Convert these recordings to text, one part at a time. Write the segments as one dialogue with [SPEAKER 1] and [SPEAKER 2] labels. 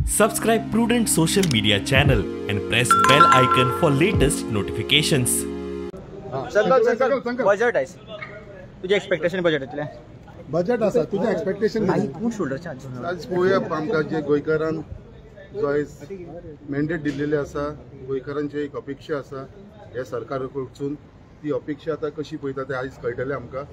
[SPEAKER 1] Subscribe Prudent Social Media channel and press bell icon for latest notifications.
[SPEAKER 2] Sankalp budget आहे तुझे expectation budget इतले
[SPEAKER 3] budget आसा तुझे expectation
[SPEAKER 2] कोण शोल्डर
[SPEAKER 4] आज पळोवया आमकां जे गोंयकारान जो आयज मॅन्डेट दिल्लेले आसा, गोंयकारांची एक अपेक्षा आसा हे सरकार कडसून, ती अपेक्षा आतां कशी पळयता ते आयज कळटलें आमकां.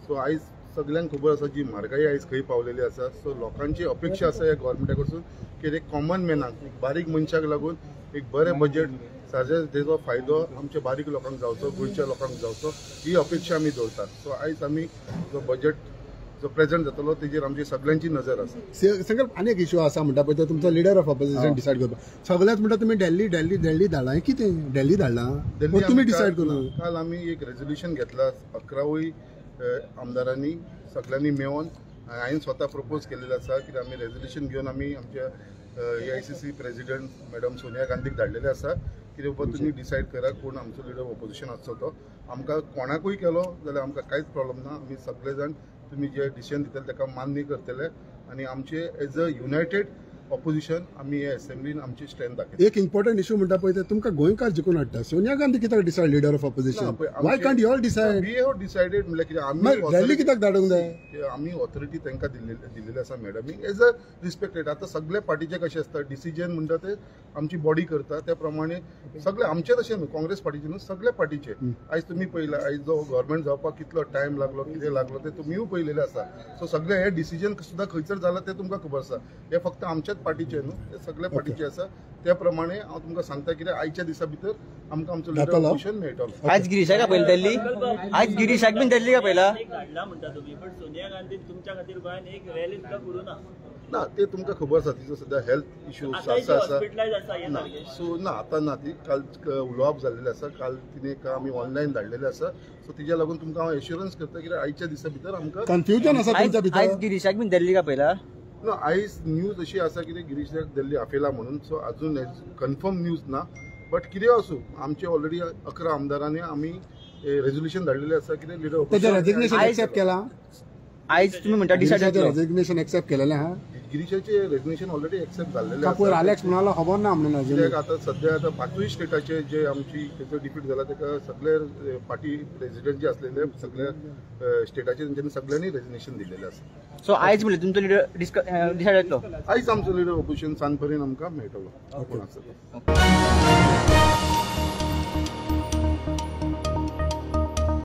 [SPEAKER 4] सो आयज सगळ्यांक खबर आसा जी म्हारगाई आयज खंय पावलेली आसा. सो लोकांची अपेक्षा आसा ह्या गव्हर्मेंटा कडसून की एक कॉमन मॅनाक, एक बारीक मनशाक लागून एक बरें बजेट साजे तेजो फायदो आमच्या बारीक लोकांक जावचो, गोंयच्या लोकांक जावचो, ही अपेक्षा आमी दवरतात. सो आयज आमी जो बजेट जो प्रेझेंट जातलो तेजेर आमची सगळ्यांची नजर आसा.
[SPEAKER 3] संकल्प आनी एक इश्यू आसा म्हणटा पळय, तो तुमचो लिडर ऑफ ऑपोजिशन डिसायड करपाक सगळ्याच म्हणटा तुमी दिल्ली दिल्ली दिल्ली धाडला, कितें दिल्ली धाडला तुमी डिसायड करून?
[SPEAKER 4] काल आमी एक रेजोल्युशन घेतला 11 आमदारांनी सगळ्यांनी मेळोन, हांवें स्वता प्रपोज केलेलें आसा की आमी रेजोल्युशन घेवन आमी आमच्या AICC president madam Sonia गांधीक धाडलेलें आसा की बाबा तुमी डिसायड करा कोण आमचो लिडर ऑपोजिशन आसचो तो. आमकां कोणाकूय केलो जाल्यार आमकां कांयच प्रॉब्लम ना, आमी सगळे जाण तुमी जे डिसिजन दितले ताका मान्य करतले आनी आमचे एज अ युनायटेड ऑपोजिशन आमी हे असेंब्लीन आमची स्ट्रेंथ दाखयतले.
[SPEAKER 3] एक इम्पॉर्टंट इश्यू म्हणटा पळय, तुमकां गोंयकार जिखून हाडटा, सोनिया गांधी कित्याक decide leader of opposition? Why can't you all decide?
[SPEAKER 4] We have decided म्हणल्यार कितें आमी
[SPEAKER 3] रॅली कित्याक धाडूंक जाय?
[SPEAKER 4] आमी ऑथॉरिटी तांकां दिल्लेली आसा मॅडमीक एज अ रिस्पेक्टेड. आतां सगळे पार्टीचे कशें आसता डिसिजन म्हणटा ते आमची बॉडी करता, त्या प्रमाणे सगळे आमचे तशें न्हू काँग्रेस पार्टीचे न्हू सगळे पार्टीचे. आयज तुमी पळयला आयज जो गव्हर्मेंट जावपाक कितलो टायम लागलो, कितें लागलो ते तुमीय पळयलेलें आसा. सो सगळे हे डिसिजन सुद्दां खंयसर जाला ते तुमकां खबर आसा. हे फक्त आमच्याच पार्टीचे न्हू, ते सगळे पार्टीचे आसा. त्या प्रमाणे हांव तुमकां सांगता कितें आयच्या दिसा भितर आमकां आमचो लिडर ऑपोजिशन मेळटलो.
[SPEAKER 2] आज गिरीशाक पयलीं दिल्ली, आज गिरीशाक बीन दिल्ली का पयला
[SPEAKER 5] धाडला म्हणटा तुमी, पण सोनिया गांधी तुमच्या खातीर गोंयांत एक रॅली सुद्दां करूं ना.
[SPEAKER 4] ना ते तुमकां खबर आसा तिचो सद्या हेल्थ इश्यू आसा ना. सो ना आतां ना, ती काल उलोवप जाल्लेलें आसा, काल तिणें आमी ऑनलायन धाडलेलें आसा. सो तिज्या लागून तुमकां हांव एश्युरन्स करता की आयच्या दिसा भितर आमकां
[SPEAKER 3] कन्फ्युजन आसा तुमच्या भितर.
[SPEAKER 2] आयज गिरीशाक बीन दिल्ली का पयला?
[SPEAKER 4] ना आयज न्यूज अशी आसा की गिरीशाक दिल्ली आपयला म्हणून. सो अजून कन्फर्म न्यूज ना, बट कितें आसूं आमचे ऑलरेडी 11 आमदारांनी आमी रेजोल्युशन धाडलेलें आसा कितें लिडर
[SPEAKER 3] रेजिग्नेशन एक्सेप्ट केला.
[SPEAKER 2] आयज तुमी म्हणटा डिसायड
[SPEAKER 3] रेजिग्नेशन एक्सेप्ट केलेलें आहा?
[SPEAKER 4] गिरीशाचे रेजिग्नेशन ऑलरेडी एक्सेप्ट जाल्लेलें
[SPEAKER 3] आसा. आलेक्स म्हणालो खबर ना म्हणून
[SPEAKER 4] कित्याक आतां सद्या आतां 5 स्टेटाचे जे आमची तेचो डिफीट जाला ताका सगळे पार्टी प्रेसिडेंट जे आसलेले सगळ्या स्टेटाचे तेंच्यांनी सगळ्यांनी रेजिग्नेशन दिलेलें आसा.
[SPEAKER 2] सो आयज म्हणल्यार तुमचो लिडर डिसायड जातलो?
[SPEAKER 4] आयज आमचो लिडर ऑपोजिशन सांजपर्यंत आमकां मेळटलो कोण आसा तो.